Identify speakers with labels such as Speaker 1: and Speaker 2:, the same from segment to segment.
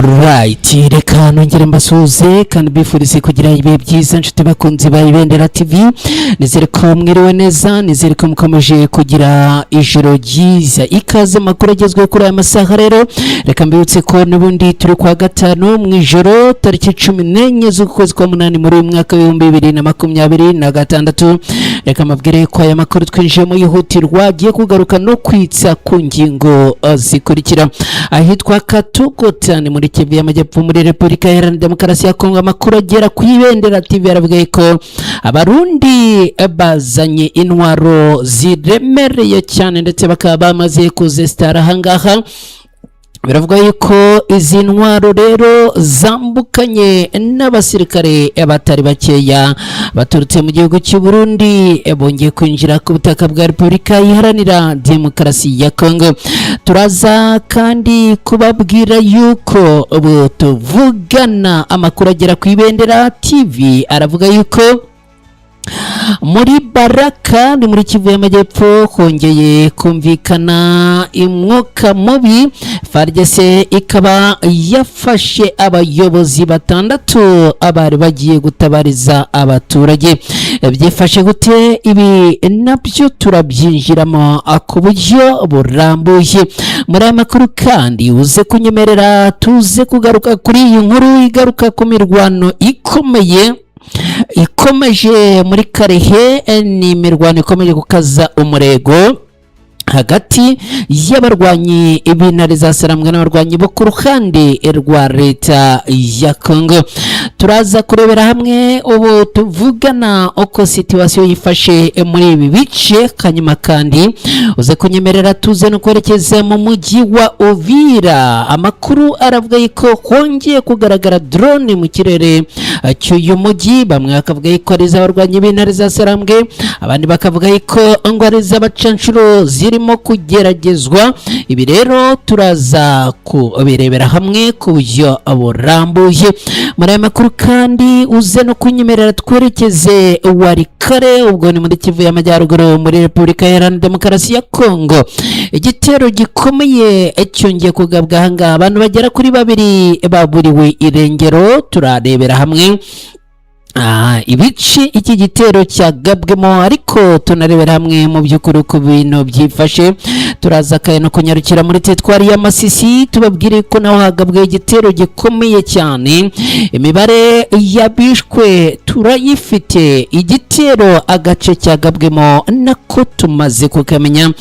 Speaker 1: Alright, reka nongere mbasuhuze kandi mbifurize kugira ibihe byiza, nshuti bakunzi ba Ibendera TV. Nizere ko mwiriwe neza, nizere ko mukomeje kugira ijoro ryiza. Ikaze makuru agezweho kuri aya masaha. Rero reka mbibutse ko n'ubundi turi kwa gatanu mu ijoro, tariki 14 z'ukwezi kwa munani muri uyu mwaka w'2026. Reka mbabwire ko aya makuru twinjiyemo yihutirwa, agiye kugaruka no kwitsa ku ngingo zikurikira: ahitwa Katogota ni muri Kivu y'Amajyepfo, muri Repubulika Iharanira Demokarasi ya Kongo, amakuru agera ku Ibendera TV aravuga ko Abarundi bazanye intwaro ziremereye cyane, ndetse bakaba bamaze kuzesitara ahangaha. Biravuga yuko izi ntwaro rero zambukanye n'abasirikare batari bakeya baturutse mu gihugu cy'u Burundi, bongeye kwinjira ku butaka bwa Repubulika Iharanira Demokarasi ya Kongo. Turaza kandi kubabwira yuko ubu tuvugana, amakuru agera ku Ibendera TV aravuga yuko muri Baraka ni muri Kivu y'Amajyepfo hongeye kumvikana umwuka mubi, FARDC ikaba yafashe abayobozi batandatu abari bagiye gutabariza abaturage. Byifashe gute? Ibi nabyo turabyinjiramo ku buryo burambuye muri aya makuru. Kandi uze kunyemerera tuze kugaruka kuri iyi nkuru igaruka ku mirwano ikomeye ikomeje muri Kalehe. Ni imirwano ikomeje gukaza umurego hagati y'abarwanyi b'Intare za Sarambwe n'abarwanyi bo ku ruhande rwa leta ya Congo. Turaza kurebera hamwe ubu tuvugana uko situation yifashe muri ibi bice. Hanyuma kandi uze kunyemerera tuze no kwerekeza mu mujyi wa Uvira. Amakuru aravuga yuko hongeye kugaragara drone mu kirere cy'uyu mujyi. Bamwe bakavuga yuko ari iz'abarwanyi b'Intare za Sarambwe, abandi bakavuga yuko ngo ari iz'abacanshuro zirimo kugeragezwa. Ibi rero turaza kubirebera hamwe ku buryo burambuye muri aya makuru. Kandi uze no kunyemerera twerekeze Walikale, ubwo ni muri Kivu y'Amajyaruguru, muri Repubulika Iharanira Demokarasi ya Kongo. Igitero gikomeye cyongeye kugabwa ahangaha, abantu bagera kuri babiri baburiwe irengero. Turarebera hamwe ibice iki gitero cyagabwemo, ariko tunarebera hamwe mu by'ukuri uko ibintu byifashe. Turaza kandi no kunyarukira muri teritwari ya Masisi, tubabwire ko naho hagabwe igitero gikomeye cyane. Imibare y'abishwe turayifite, igitero agace cyagabwemo nako tumaze kukamenya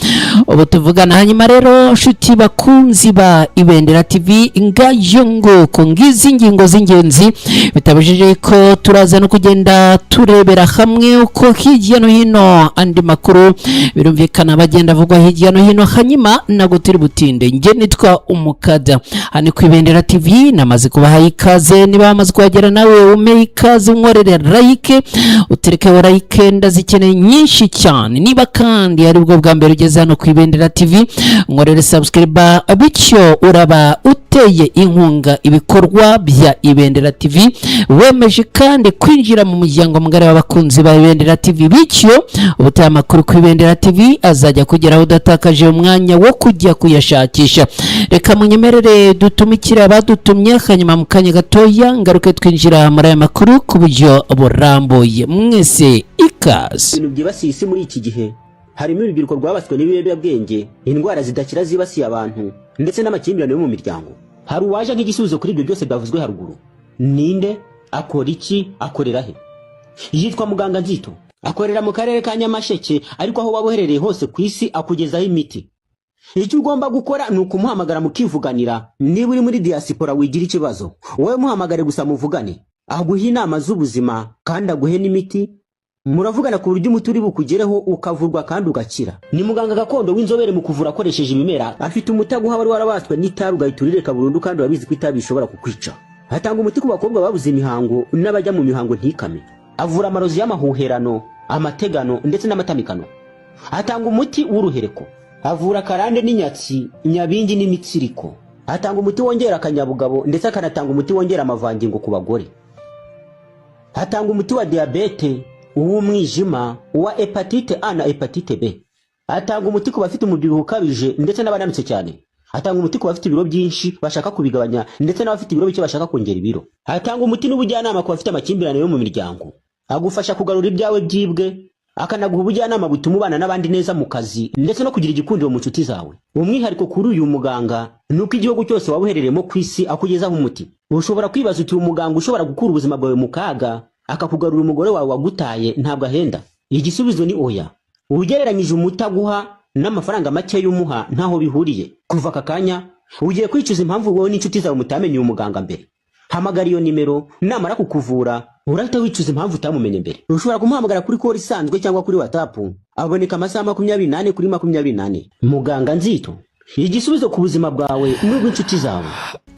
Speaker 1: ubu tuvugana. Hanyuma rero, nshuti bakunzi ba Ibendera TV, ngayo nguko, ngizi ingingo z'ingenzi. Bitabujije ko turaza no kugenda turebera hamwe uko hirya no hino andi makuru birumvikana bagenda avugwa hirya no hino. Hanyuma ntabwo turi butinde. Njye nitwa Umukada, hano ku Ibendera TV namaze kubaha ikaze. Niba wamaze kuhagera nawe umpe ikaze, unkorere like, uterekeho like, ndazikeneye nyinshi cyane. Niba kandi ari bwo bwa mbere ugeze hano ku Ibendera TV, nkorere subscribe, bityo uraba uteye inkunga ibikorwa bya Ibendera TV, wemeje kandi kwinjira mu muryango mugari w'abakunzi ba Ibendera TV. Bityo ubutaha amakuru ku Ibendera TV azajya kugeraho udatakaje umwanya wo kujya kuyashakisha. Reka munyemerere dutumikire abadutumye, hanyuma mu kanya gatoya ngaruke twinjira muri aya makuru ku buryo burambuye. Mwese ikaze.
Speaker 2: Ibintu byibasiye isi muri iki gihe harimo urubyiruko rwabaswe n'ibiyobyabwenge, indwara zidakira zibasiye abantu, ndetse n'amakimbirane yo mu miryango. Hari uwaje nk'igisubizo kuri ibyo byose byavuzwe haruguru. Ninde? Akora iki? Akorera he? Yitwa Muganga Nzito, akorera mu karere ka Nyamasheke, ariko aho waba uherereye hose ku isi akugezaho imiti. Icyo ugomba gukora ni ukumuhamagara mukivuganira. Niba uri muri diaspora, wigira ikibazo, wowe muhamagare gusa muvugane, aguhe inama z'ubuzima kandi aguhe n'imiti. Muravugana ku buryo umuti uri bukugereho, ukavurwa kandi ugakira. Ni muganga gakondo w'inzobere mu kuvura akoresheje ibimera. Afite umuti aguha wari warabaswe n'itabi ugahita urireka burundu, kandi urabizi ko itabi rishobora kukwica. Atanga umuti ku bakobwa babuze imihango n'abajya mu mihango ntikame. Avura amarozi y'amahuherano, amategano ndetse n'amatamikano. Atanga umuti w'uruhereko. Avura karande n'inyatsi, nyabingi n'imitsiriko. Atanga umuti wongera akanyabugabo, ndetse akanatanga umuti wongera amavangingo ku bagore. Atanga umuti wa diyabete, uw'umwijima, uwa hépatite A na hépatite B. Atanga umuti ku bafite umubyibuho ukabije ndetse n'abananutse cyane. Atanga umuti ku bafite ibiro byinshi bashaka kubigabanya, ndetse n'abafite ibiro bike bashaka kongera ibiro. Atanga umuti n'ubujyanama ku bafite amakimbirane yo mu miryango. Agufasha kugarura ibyawe byibwe, akanaguha ubujyanama butuma ubana n'abandi neza mu kazi, ndetse no kugira igikundiro mu nshuti zawe. Umwihariko kuri uyu muganga ni uko igihugu cyose waba uherereyemo ku isi akugezaho umuti. Ushobora kwibaza uti: "Umuganga ushobora gukura ubuzima bwawe mu kaga, akakugarura umugore wawe wagutaye, ntabwo ahenda?" Igisubizo ni oya. Ugereranyije umuti aguha n'amafaranga make y'umuha, ntaho bihuriye. Kuva aka kanya ugiye kwicuza impamvu wowe n'inshuti zawe mutamenye uyu muganga mbere. Hamagara iyo nimero, namara kukuvura urahita wicuza impamvu utamumenye mbere. Ushobora kumuhamagara kuri call isanzwe cyangwa kuri WhatsApp. Aboneka amasaha 24/24. Muganga Nzito, igisubizo ku buzima bwawe n'ubw'inshuti zawe.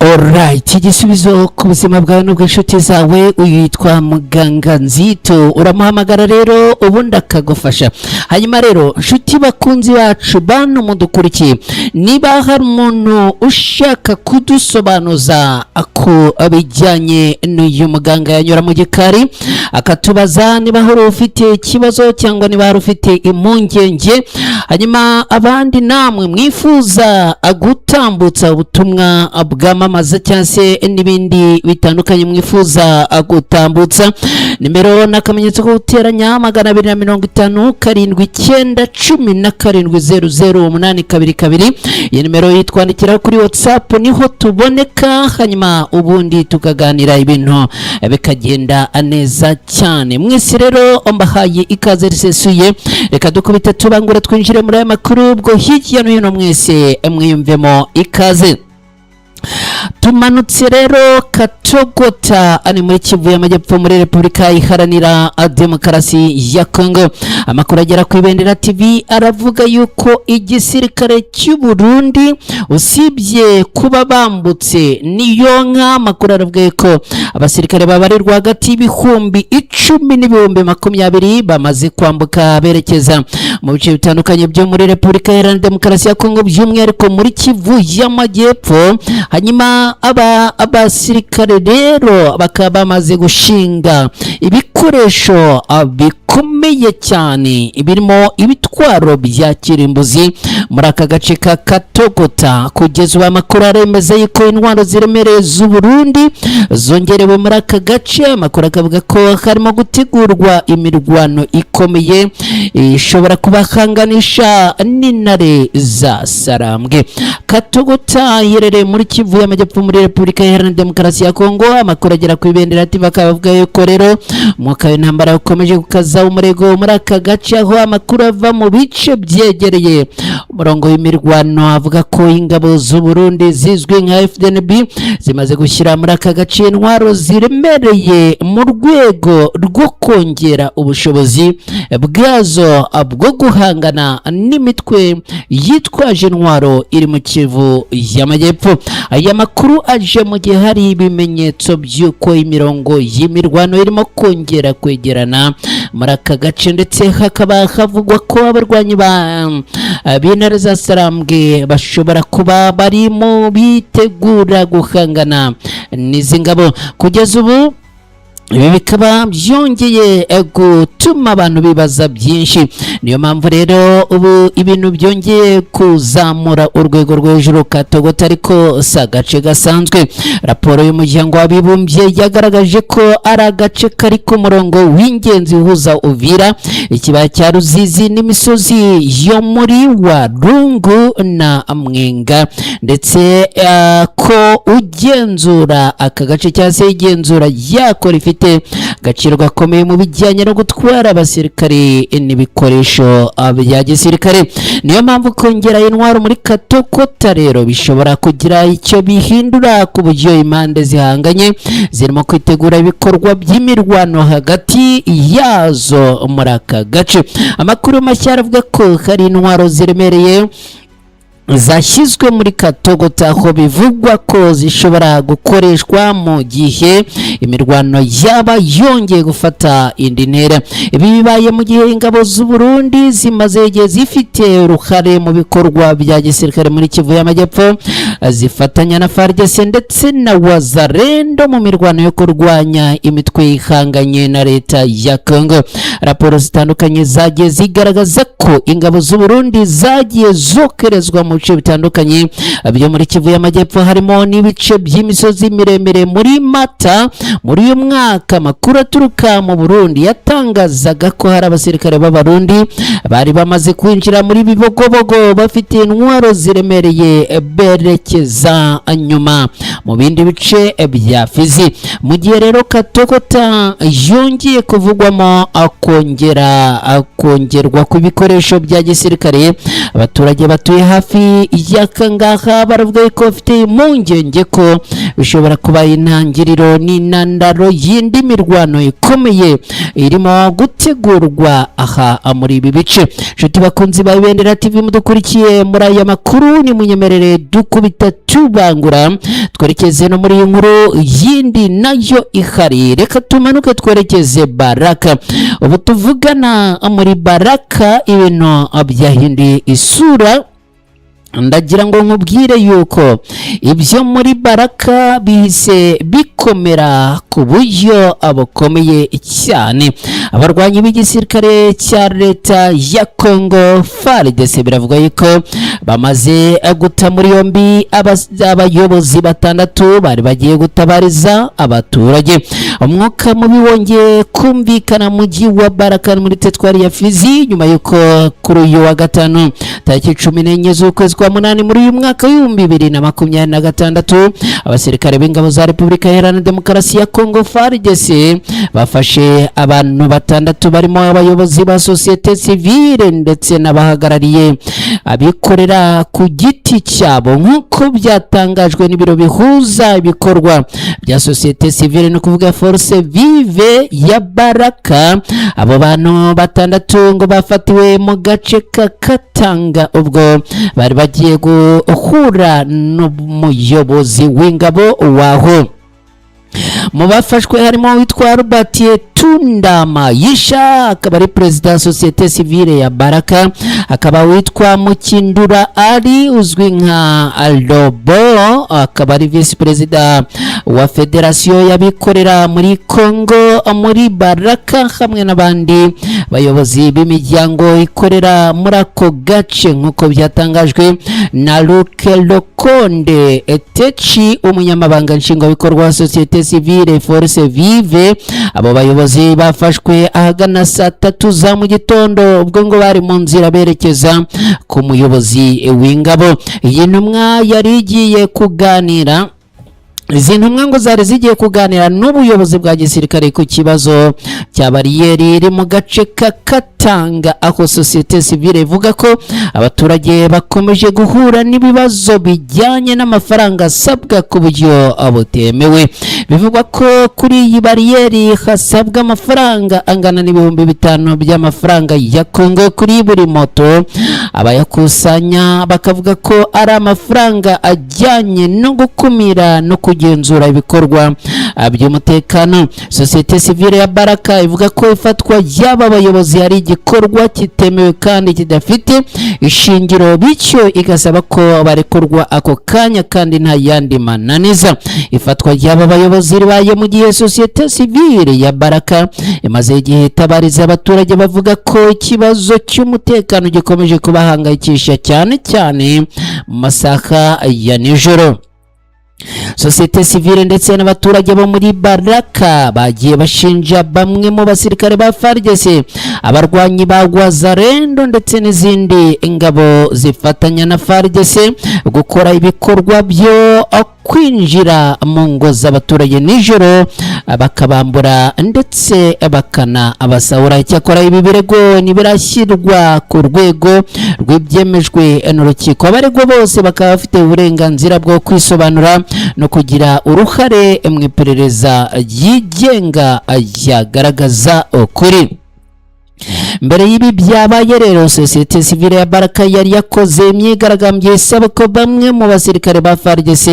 Speaker 1: Alright, igisubizo ku buzima bwawe n'ubw'inshuti zawe. Uyu yitwa Muganga Nzito, uramuhamagara rero ubundi akagufasha. Hanyuma rero, nshuti bakunzi bacu, bantu mudukurikiye, niba hari umuntu ushaka kudusobanuza ku bijyanye n'uyu muganga, yanyura mu gikari akatubaza niba hari ufite ikibazo cyangwa niba hari ufite impungenge. Hanyuma abandi namwe mwifuza gutambutsa ubutumwa bwamamaza cyangwa se n'ibindi bitandukanye mwifuza gutambutsa, nimero ni akamenyetso ko guteranya 250 79 17 00 822. Iyi nimero yitwandikiraho kuri WhatsApp, niho tuboneka, hanyuma ubundi tukaganira, ibintu bikagenda neza cyane. Mwese rero mbahaye ikaze risesuye. Reka dukubite tubangure, twinjire muri aya makuru ubwo hirya no hino. Mwese mwiyumvemo ikaze. Tumanutse rero Katogota, ni muri Kivu y'Amajyepfo, muri Repubulika Iharanira Demokarasi ya Kongo. Amakuru agera ku Ibendera TV aravuga yuko igisirikare cy'u Burundi, usibye kuba bambutse niyo nka, amakuru aravuga ko abasirikare babarirwa hagati y'10,000 n''20,000 bamaze kwambuka berekeza mu bice bitandukanye byo muri Repubulika Iharanira Demokarasi ya Kongo, by'umwihariko muri Kivu y'Amajyepfo. Hanyuma aba abasirikare rero bakaba bamaze gushinga ibikoresho bikomeye cyane birimo ibitwaro bya kirimbuzi muri aka gace ka Katogota. Kugeza ubu amakuru aremeza yuko intwaro ziremereye z'u Burundi zongerewe muri aka gace. Amakuru akavuga ko harimo gutegurwa imirwano ikomeye ishobora kubahanganisha n'intare za Sarambwe. Katogota iherereye muri Kivu y'Amajyepfo, muri Repubulika Iharanira Demokarasi ya Kongo. Amakuru agera ku Ibendera TV akaba avuga yuko rero umwuka w'intambara ukomeje gukaza umurego muri aka gace, aho amakuru ava mu bice byegereye umurongo w'imirwano avuga ko ingabo z'u Burundi zizwi nka FDNB zimaze gushyira muri aka gace intwaro ziremereye mu rwego rwo kongera ubushobozi bwazo bwo guhangana n'imitwe yitwaje intwaro iri mu Kivu y'Amajyepfo. Aya makuru aje mu gihe hari ibimenyetso by'uko imirongo y'imirwano irimo kongera kwegerana muri aka gace, ndetse hakaba havugwa ko abarwanyi ba b'intare za Sarambwe bashobora kuba barimo bitegura guhangana n'izi ngabo. Kugeza ubu ibi bikaba byongeye gutuma abantu bibaza byinshi. Niyo mpamvu rero ubu ibintu byongeye kuzamura urwego rwo hejuru. Katogota ariko si agace gasanzwe. Raporo y'Umuryango w'Abibumbye yagaragaje ko ari agace kari ku murongo w'ingenzi uhuza Uvira, ikibaya cya Ruzizi n'imisozi yo muri Warungu na Mwenga, ndetse ko ugenzura aka gace cyangwa se igenzura yako rifite agaciro gakomeye mu bijyanye no gutwara abasirikare n'ibikoresho bya gisirikare. Niyo mpamvu kongera intwaro muri Katokota rero bishobora kugira icyo bihindura ku buryo impande zihanganye zirimo kwitegura ibikorwa by'imirwano hagati yazo muri aka gace. Amakuru mashya aravuga ko hari intwaro ziremereye zashyizwe muri Katogota, aho bivugwa ko zishobora gukoreshwa mu gihe imirwano yaba yongeye gufata indi ntera. Ibi bibaye mu gihe ingabo z'u Burundi zimaze igihe zifite uruhare mu bikorwa bya gisirikare muri Kivu y'Amajyepfo, zifatanya na FARDC ndetse na Wazalendo mu mirwano yo kurwanya imitwe ihanganye na leta ya Congo. Raporo zitandukanye zagiye zigaragaza ko ingabo z'u Burundi zagiye zokerezwa muri mu bice bitandukanye byo muri Kivu y'Amajyepfo, harimo n'ibice by'imisozi miremire. Muri Mata muri uyu mwaka, amakuru aturuka mu Burundi yatangazaga ko hari abasirikare b'Abarundi bari bamaze kwinjira muri Bibogobogo bafite intwaro ziremereye, berekeza nyuma mu bindi bice bya Fizi. Mu gihe rero Katogota yongeye kuvugwamo akongera kongerwa ku bikoresho bya gisirikare, abaturage batuye hafi y'aka ngaha baravuga ko bafite impungenge ko bishobora kuba intangiriro n'intandaro y'indi mirwano ikomeye irimo gutegurwa aha muri ibi bice. Inshuti bakunzi ba Ibendera TV mudukurikiye muri aya makuru, nimunyemerere dukubita tubangura twerekeze no muri iyi nkuru yindi nayo ihari. Reka tumanuke twerekeze Baraka. Ubu tuvugana, muri Baraka ibintu byahinduye isura. Ndagira ngo nkubwire yuko ibyo muri Baraka bihise bikomera ku buryo bukomeye cyane. Abarwanyi b'igisirikare cya leta ya Congo FARDC biravuga yuko bamaze guta muri yombi abayobozi batandatu bari bagiye gutabariza abaturage. Umwuka mubi wongeye kumvikana mu mujyi wa Baraka muri teritwari ya Fizi, nyuma y'uko kuri uyu wa gatanu tariki 14 z'ukwezi kwa munani muri uyu mwaka w'2026, abasirikare b'ingabo za Repubulika Iharanira Demokarasi ya Congo FARDC bafashe abantu batandatu barimo abayobozi ba sosiyete sivile ndetse n'abahagarariye abikorera ku giti cyabo, nk'uko byatangajwe n'ibiro bihuza ibikorwa bya sosiyete sivile, ni ukuvuga Force Vive ya Baraka. Abo bantu batandatu ngo bafatiwe mu gace ka Katanga ubwo bari bagiye guhura n'umuyobozi w'ingabo waho. Mu bafashwe harimo uwitwa Robert Tundama Yisha, akaba ari perezida wa sosiyete sivile ya Baraka, akaba witwa Mukindura Ali uzwi nka Lobo, akaba ari visi perezida wa federasiyo y'abikorera muri Congo muri Baraka, hamwe n'abandi bayobozi b'imiryango ikorera muri ako gace, nk'uko byatangajwe na Luke Lokonde Etechi, umunyamabanga nshingwabikorwa wa sosiyete sivile Force Vive. Abo bayobozi bafashwe ahagana saa 3 za mu gitondo, ubwo ngo bari mu nzira berekeza ku muyobozi w'ingabo. Iyi ntumwa yari igiye kuganira Izi ntumwa ngo zari zigiye kuganira n'ubuyobozi bwa gisirikare ku kibazo cya bariyeri iri mu gace ka Katanga, aho sosiyete sivile ivuga ko abaturage bakomeje guhura n'ibibazo bijyanye n'amafaranga asabwa ku buryo butemewe. Bivugwa ko kuri iyi bariyeri hasabwa amafaranga angana n'5,000 by'amafaranga ya Kongo kuri buri moto. Abayakusanya bakavuga ko ari amafaranga ajyanye no gukumira no kugenzura ibikorwa by'umutekano. Sosiyete sivile ya Baraka ivuga ko ifatwa y'aba bayobozi ari igikorwa kitemewe kandi kidafite ishingiro, bityo igasaba ko barekurwa ako kanya kandi nta yandi mananiza. Ifatwa ry'aba bayobozi ribaye mu gihe sosiyete sivile ya Baraka imaze igihe itabariza abaturage, bavuga ko ikibazo cy'umutekano gikomeje kubahangayikisha, cyane cyane mu masaha ya nijoro. Sosiyete sivile ndetse n'abaturage bo muri Baraka bagiye bashinja bamwe mu basirikare ba FARDC, abarwanyi ba Wazalendo ndetse n'izindi ngabo zifatanya na FARDC gukora ibikorwa byo kwinjira mu ngo z'abaturage nijoro, bakabambura ndetse bakanabasahura. Icyakora ibi birego ntibirashyirwa ku rwego rw'ibyemejwe n'urukiko. Abaregwa bose bakaba bafite uburenganzira bwo kwisobanura no kugira uruhare mu iperereza ryigenga ryagaragaza ukuri. Mbere y'ibi byabaye rero, sosiyete sivile ya Baraka yari yakoze imyigaragambyo isaba ko bamwe mu basirikare ba FARDC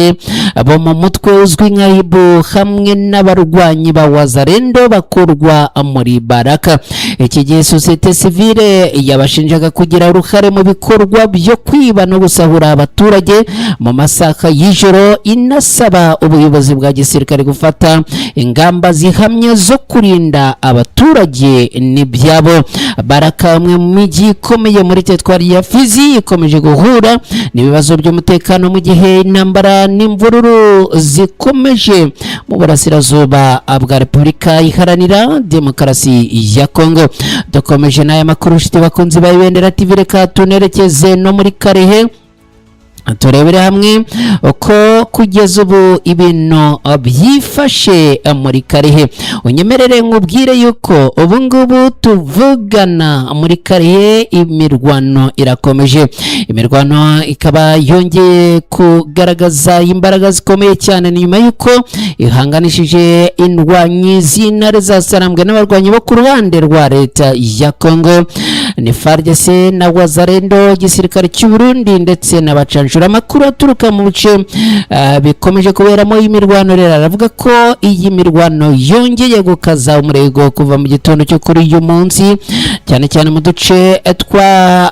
Speaker 1: bo mu mutwe uzwi nka Hibu hamwe n'abarwanyi ba Wazalendo bakurwa muri Baraka. Iki gihe sosiyete sivile yabashinjaga kugira uruhare mu bikorwa byo kwiba no gusahura abaturage mu masaha y'ijoro, inasaba ubuyobozi bwa gisirikare gufata ingamba zihamye zo kurinda abaturage n'ibyabo. Kongo. Baraka, umwe mu mijyi ikomeye muri teritwari ya Fizi, ikomeje guhura n'ibibazo by'umutekano mu gihe intambara n'imvururu zikomeje mu burasirazuba bwa Repubulika Iharanira Demokarasi ya Kongo. Dukomeje n'aya makuru, nshuti bakunzi ba Ibendera TV, reka tunerekeze no muri Karehe, turebere hamwe uko kugeza ubu ibintu byifashe muri Karehe. Unyemerere nkubwire yuko ubu ngubu tuvugana muri Karehe imirwano irakomeje. Imirwano ikaba yongeye kugaragaza imbaraga zikomeye cyane, ni nyuma y'uko ihanganishije indwanyi z'intare za Sarambwe n'abarwanyi bo ku ruhande rwa leta ya Kongo, ni FARDC na Wazalendo, igisirikare cy'u Burundi ndetse n'abacanshuro. Amakuru aturuka mu bice bikomeje kuberamo imirwano rero aravuga ko iyi mirwano yongeye gukaza umurego kuva mu gitondo cyo kuri uyu munsi, cyane cyane mu duce twa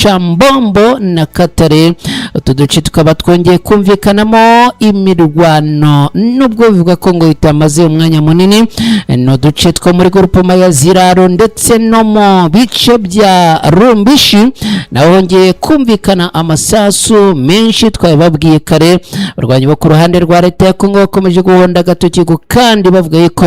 Speaker 1: Cambombo na Katare. Utu duce tukaba twongeye kumvikanamo imirwano, nubwo bivuga ko ngo itamaze umwanya munini. Ni uduce two muri grupoma ya Ziraro ndetse no mu bice bya Rumbishi, naho hongeye kumvikana amasasu menshi. Twabibabwiye kare, abarwanyi bo ku ruhande rwa leta ya Kongo bakomeje guhonda agatoki ku kandi, bavuga yuko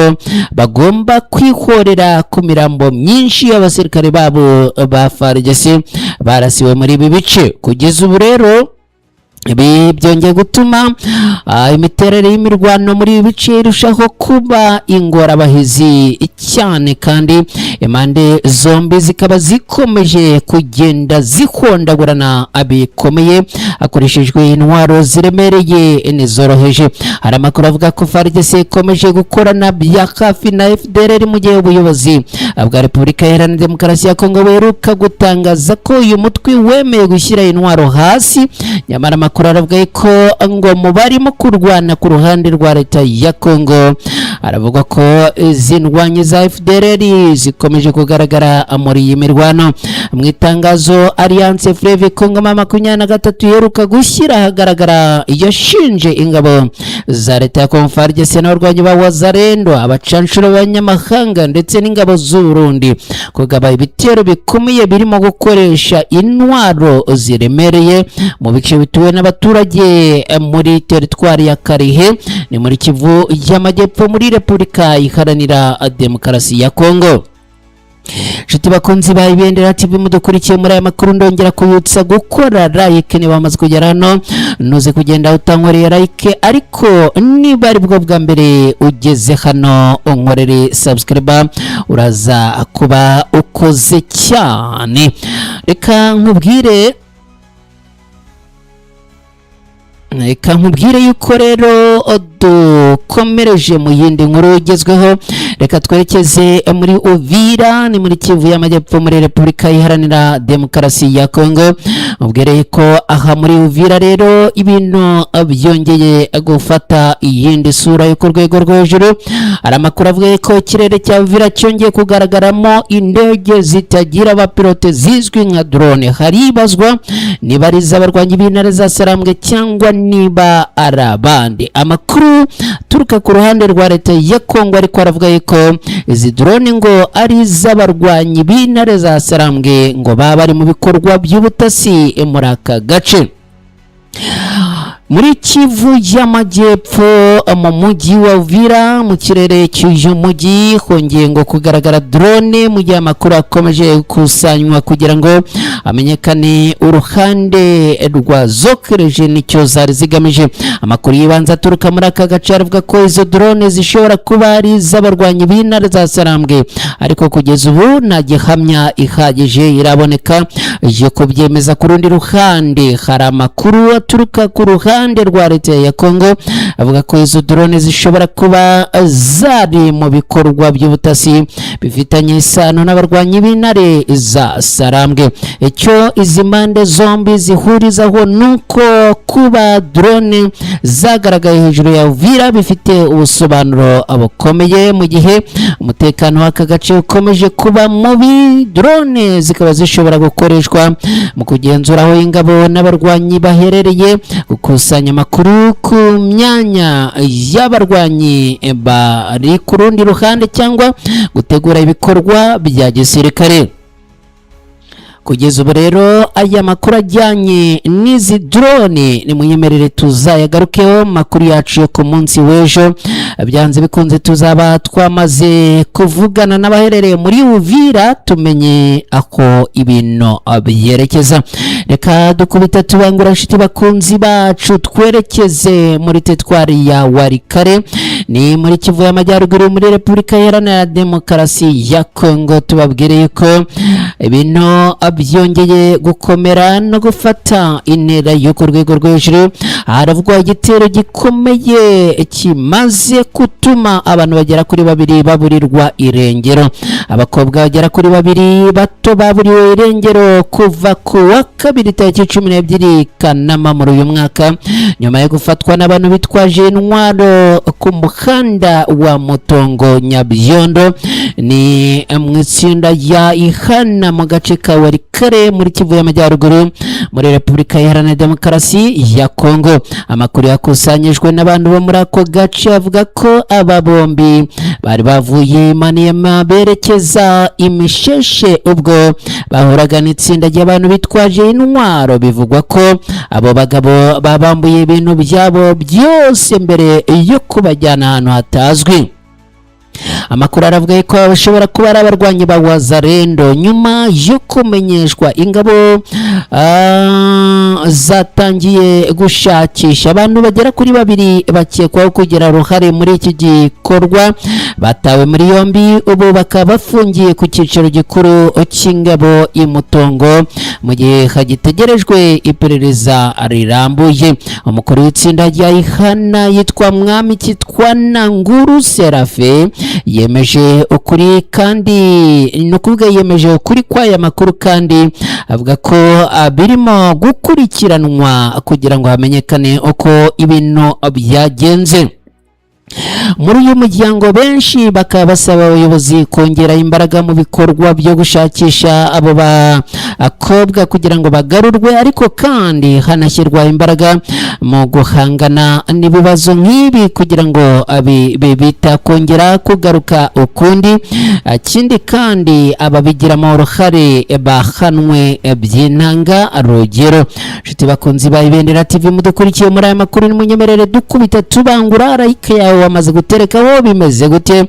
Speaker 1: bagomba kwihorera ku mirambo myinshi y'abasirikare babo ba FARDC barasiwe muri ibi bice. Kugeza ubu rero ibi byongeye gutuma imiterere y'imirwano muri ibi bice irushaho kuba ingorabahizi cyane, kandi impande zombi zikaba zikomeje kugenda zihondagurana bikomeye hakoreshejwe intwaro ziremereye n'izoroheje. Hari amakuru avuga ko FARDC ikomeje gukorana bya hafi na FDLR, mu gihe ubuyobozi bwa Repubulika Iharanira Demokarasi ya Kongo buheruka gutangaza ko uyu mutwe wemeye gushyira intwaro hasi. Nyamara amakuru aravuga ko ngo mu barimo kurwana ku ruhande rwa leta ya Kongo, aravuga ko izi ndwanyi za FDLR zikomeje kugaragara muri iyi mirwano. Mu itangazo Alliance Fleuve Congo M23 iheruka gushyira ahagaragara, yashinje ingabo za leta ya Congo FARDC n'abarwanyi ba Wazalendo, abacanshuro b'abanyamahanga ndetse n'ingabo z'u Burundi kugaba ibitero bikomeye birimo gukoresha intwaro ziremereye mu bice bituwe n'abaturage muri teritwari ya Karihe, ni muri Kivu y'Amajyepfo, muri Repubulika Iharanira Demokarasi ya Kongo. Nshuti bakunzi ba Ibendera TV mudukurikiye muri aya makuru, ndongera kubibutsa gukora like. Niba wamaze kugera hano, ntuze kugenda utankoreye like, ariko niba ari bwo bwa mbere ugeze hano, unkorere subscribe, uraza kuba ukoze cyane. Reka nkubwire yuko rero dukomereje mu yindi nkuru igezweho. Reka twerekeze muri Uvira, ni muri Kivu y'Amajyepfo, muri Repubulika Iharanira Demokarasi ya Kongo. Mubwire ko aha muri Uvira rero ibintu byongeye gufata iyindi sura yo ku rwego rwo hejuru. Hari amakuru avuga ko ikirere cya Uvira cyongeye kugaragaramo indege zitagira abapilote zizwi nka drone. Haribazwa niba ari iz'abarwanyi b'intare za Sarambwe cyangwa niba ari abandi. Amakuru aturuka ku ruhande rwa leta ya Kongo ariko aravuga yuko izi drone ngo ari iz'abarwanyi b'intare za Sarambwe, ngo baba bari mu bikorwa by'ubutasi muri aka gace. Muri Kivu y'Amajyepfo, mu mujyi wa Uvira, mu kirere cy'uyu mujyi hongeye ngo kugaragara drone, mu gihe amakuru akomeje gukusanywa kugira ngo amenyekane uruhande rwa zokereje n'icyo zari zigamije. Amakuru y'ibanze aturuka muri aka gace aravuga ko izo drone zishobora kuba ari iz'abarwanyi b'intare za Sarambwe, ariko kugeza ubu nta gihamya ihagije iraboneka yo kubyemeza. Ku rundi ruhande, hari amakuru aturuka ku ruhande rwa leta ya Kongo avuga ko izo drone zishobora kuba zari mu bikorwa by'ubutasi bifitanye isano n'abarwanyi b'intare za Sarambwe. Icyo izi mpande zombi zihurizaho ni uko kuba drone zagaragaye hejuru ya Uvira bifite ubusobanuro bukomeye, mu gihe umutekano w'aka gace ukomeje kuba mubi. Drone zikaba zishobora gukoreshwa mu kugenzura aho ingabo n'abarwanyi baherereye, gukusanya Gukusanya amakuru ku myanya y'abarwanyi bari ku rundi ruhande cyangwa gutegura ibikorwa bya gisirikare. Kugeza ubu rero, aya makuru ajyanye n'izi drone, nimunyemerere tuzayagarukeho mu makuru yacu yo ku munsi w'ejo. Byanze bikunze tuzaba twamaze kuvugana n'abaherereye muri Uvira, tumenye aho ibintu byerekeza. Reka dukubita tubangura, inshuti bakunzi bacu, twerekeze muri teritwari ya Walikale, ni muri Kivu y'Amajyaruguru, muri Repubulika Iharanira Demokarasi ya Kongo. Tubabwire yuko ibintu byongeye gukomera no gufata intera yo ku rwego rwo hejuru. Haravugwa igitero gikomeye kimaze gutuma abantu bagera kuri babiri baburirwa irengero. Abakobwa bagera kuri babiri bato baburiwe irengero kuva ku wa kabiri tariki 12 Kanama muri uyu mwaka, nyuma yo gufatwa n'abantu bitwaje intwaro ku muhanda wa Mutongo Nyabyondo, ni mu itsinda rya Ihana, mu gace ka Walikale, muri Kivu y'Amajyaruguru, muri Repubulika Iharanira Demokarasi ya Kongo. Amakuru yakusanyijwe n'abantu bo muri ako gace avuga ko aba bombi bari bavuye Maniema berekeza Imisheshe ubwo bahuraga n'itsinda ry'abantu bitwaje intwaro. Bivugwa ko abo bagabo babambuye ibintu byabo byose mbere yo kubajyana ahantu hatazwi. Amakuru aravuga ko bashobora kuba ari abarwanyi ba Wazalendo. Nyuma yo kumenyeshwa, ingabo zatangiye gushakisha abantu bagera kuri babiri bakekwaho kugira uruhare muri iki gikorwa. Batawe muri yombi, ubu bakaba bafungiye ku cyicaro gikuru cy'ingabo i Mutongo mu gihe hagitegerejwe iperereza rirambuye. Umukuru w'itsinda rya Ihana yitwa Mwami Kitwa Nguru Serafe yemeje ukuri, kandi ni ukuvuga yemeje ukuri kw'aya makuru, kandi avuga ko birimo gukurikiranwa kugira ngo hamenyekane uko ibintu byagenze. Muri uyu muryango benshi bakaba basaba abayobozi kongera imbaraga mu bikorwa byo gushakisha abo bakobwa kugira ngo bagarurwe, ariko kandi hanashyirwa imbaraga mu guhangana n'ibibazo nk'ibi kugira ngo bitakongera kugaruka ukundi. Ikindi kandi, ababigiramo uruhare bahanwe by'intanga rugero. Inshuti bakunzi ba Ibendera TV mudukurikiye muri aya makuru, nimunyemerere dukubita tubangura. Like yawe wamaze guterekaho, bimeze gute?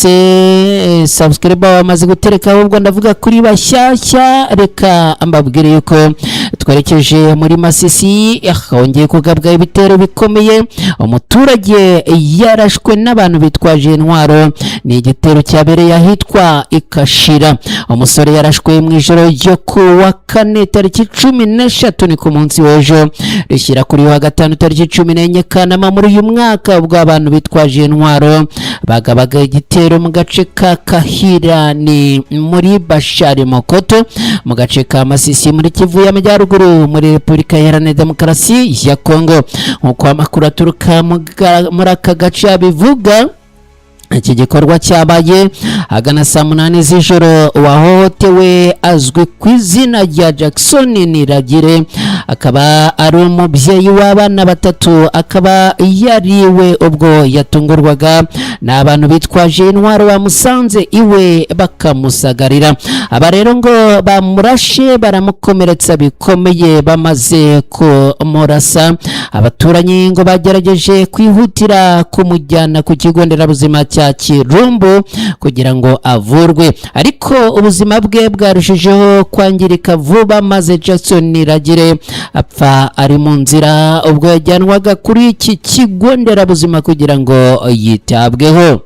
Speaker 1: Ese subscribe wamaze guterekaho? Ubwo ndavuga kuri bashyashya. Reka mbabwire yuko twerekeje muri Masisi, hongeye kugabwa ibitero bikomeye. Umuturage yarashwe n'abantu bitwaje intwaro. Ni igitero cyabereye ahitwa Ikashira. Umusore yarashwe mu ijoro ryo ku wa kane tariki 13, ni ku munsi w'ejo, rishyira kuri wa gatanu tariki 14 Kanama muri uyu mwaka, ubwo abantu bitwaje intwaro bagabaga igitero mu gace ka Kahira, ni muri Bashari Mokoto, mu gace ka Masisi, muri Kivu y'Amajyaruguru, muri Repubulika Iharanira Demokarasi ya Kongo. Nk'uko amakuru aturuka muri aka gace abivuga, iki gikorwa cyabaye ahagana saa 8 z'ijoro. Wahohotewe azwi ku izina rya Jackson Niragire, akaba ari umubyeyi w'abana batatu, akaba yariwe ubwo yatungurwaga n'abantu bitwaje intwaro bamusanze iwe bakamusagarira. Aba rero ngo bamurashe baramukomeretsa bikomeye. Bamaze kumurasa, abaturanyi ngo bagerageje kwihutira kumujyana ku kigo nderabuzima cya Kirumbu kugira ngo avurwe, ariko ubuzima bwe bwarushijeho kwangirika vuba, maze Jackson Niragire apfa ari mu nzira ubwo yajyanwaga kuri iki kigo nderabuzima kugira ngo yitabweho.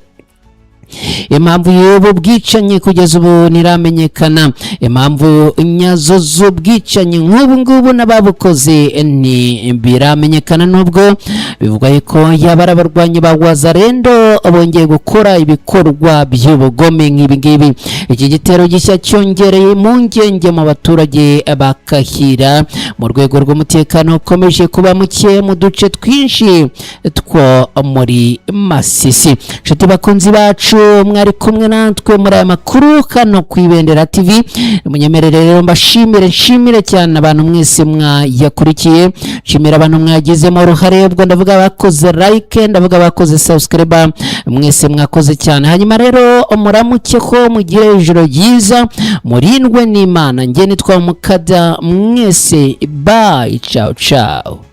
Speaker 1: Impamvu y'ubu bwicanyi kugeza ubu ntiramenyekana. Impamvu nyazo z'ubwicanyi nk'ubu ngubu n'ababukoze ntibiramenyekana, nubwo bivugwa ko yaba ari abarwanyi ba Wazalendo bongeye gukora ibikorwa by'ubugome nk'ibi ngibi. Iki gitero gishya cyongereye impungenge mu baturage bakahira mu rwego rw'umutekano ukomeje kuba muke mu duce twinshi two muri Masisi. Inshuti bakunzi bacu Mwari kumwe natwe muri aya makuru hano ku Ibendera TV. Munyemerere rero mbashimire, nshimire cyane abantu mwese mwayakurikiye, nshimira abantu mwagizemo uruhare. Ubwo ndavuga abakoze like, ndavuga abakoze subscribe, mwese mwakoze cyane. Hanyuma rero muramuke ko mugire ijoro ryiza, murindwe n'Imana. Njye nitwa Mukada, mwese bye, ciao ciao.